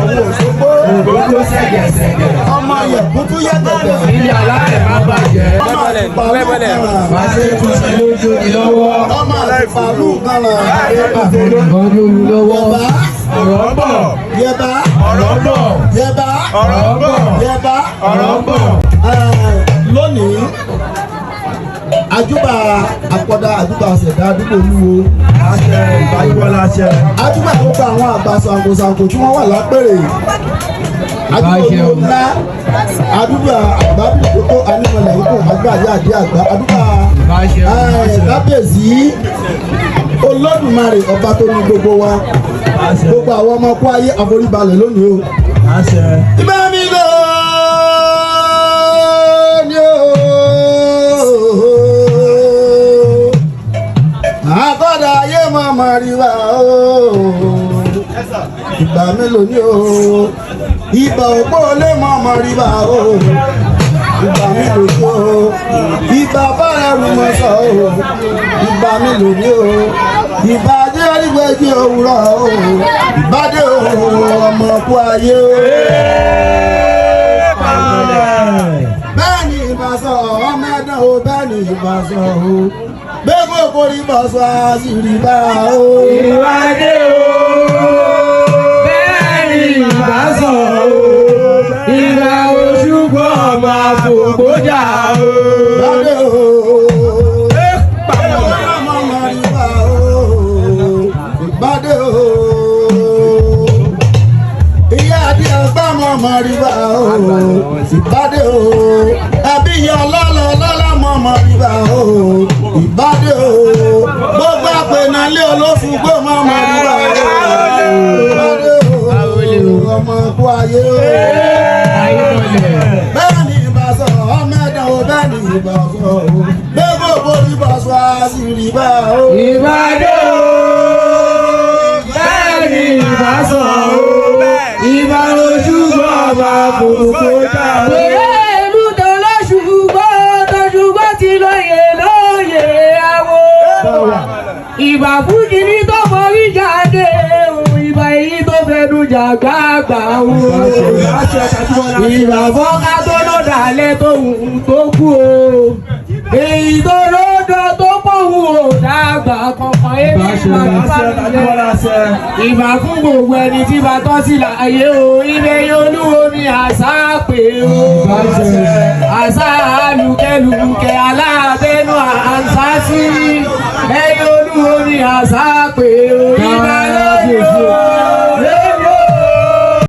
Àwọn Òṣogbo. Ògbógbó ṣẹ̀gẹ̀ṣẹ̀gẹ̀. Ọmọ Yẹ̀kútú yẹ̀gẹ̀dẹ̀. Ilé alárẹ̀ má bàjẹ́. Ọmọ àtùpàlù kàrà. Màṣẹ tuntun ló jóni lọ́wọ́. Ọmọ àtùpàlù kàrà. Bàbá nìkan lóru lọ́wọ́. Yẹ̀bá. Ọ̀rọ̀ ń bọ̀. Yẹ̀bá. Ọ̀rọ̀ ń bọ̀. Yẹ̀bá. Ọ̀rọ̀ ń bọ̀. Yẹ̀bá. Ọ̀rọ̀ ń bọ̀. Lónìí, àjúbà akọ́dá, àjúbà ṣẹ̀dá àdúgbò Olúwo. Àṣẹ ìbáyíwọlá àṣẹ. Àjúbà gbogbo àwọn àgbà ṣàǹkóṣàǹkó tí wọ́n wà lápèrè àdúgbò Olúwo ńlá, àdúgbò àgbábí kókó anímọ̀lẹ̀ ikú àgbà àyà àdí àgbà àdúgbò Ìbáṣẹ. kábíyèsí Olódùmarè, ọba tó ní gbogbo wa, gbogbo àwọn ọmọ kó ayé àforíbalẹ̀ lónìí o. Àṣẹ. Ibà mi lọ ní o. Àkọ́dà ayé mọ̀ mọ̀ rí wa o. Ìgbà mélòó ni o? Ìgbà òpó lé mọ̀ mọ̀ rí wa o. Ìgbà mélòó ni o? Ìgbà bára rú mọ́ sọ o. Ìgbà mélòó ni o? Ìgbà ajé àrígbẹ́jì òwúrọ̀ o. Ìbádé o, ọmọ kú ayé o. Bẹ́ẹ̀ ni ìbá sọ ọmọ ẹ̀dán o, bẹ́ẹ̀ ni ìbá sọ o. Bẹ́ẹ̀ kò kórìí bọ̀ sọ àṣírí bá o. Ìwádé o. Bẹ́ẹ̀ ni ìbá sọ o. Ìgbà Òṣùgbọ́ ọmọ àfògbójà o. Bàdé o. Ọmọ Màríwá o. Bàdé o. Ìyá àdí àgbà mọ̀ Màríwá o. Ìbàdé o. Ẹbí ìyá ọlọ́lọ́ ọlọ́lá mọ̀ Màríwá o. Ìbàdé o. Gbogbo àpènálé olóṣù gbó mọ̀ Màríwá o. Ìbàdé o. Ọmọ kú ayé o. Ayébọ̀lẹ̀. Bẹ́ẹ̀ ni ìbá sọ ọmọ ẹ̀dá o, bẹ́ẹ̀ ni ìbá sọ o, bẹ́ẹ̀ kò borí bá sọ àṣírí bá o. Ìbádé o. Bẹ́ẹ̀ ni ìbá sọ o. Ìbá Òṣùgbọ́ ọmọ àfògbójà o. Ìlú tó lọ́ṣùgbọ́ tọ́ṣùgbọ́ ti lóye lóye àwo. Ìbà fún kìíní tó forí jáde o, ìbà èyí tó fẹnu jà gbàgbà o. Ìbà fọ́ká tó ló dàlẹ́ tó hùn tó kú o. Èyí tó lódò tó pọ̀hùn ò dàgbà kankan èmi bàbá mi jẹ́. Ìbà fún gbogbo ẹni tí bá tọ́ sí láàyè o, ilé olúwo ni àṣà pé o. Àṣà lùkẹ́lùkẹ́ aláàbẹ̀nú àṣà sí. Ẹyẹ olúwo ni àṣà pé o. Ìbà lóye o.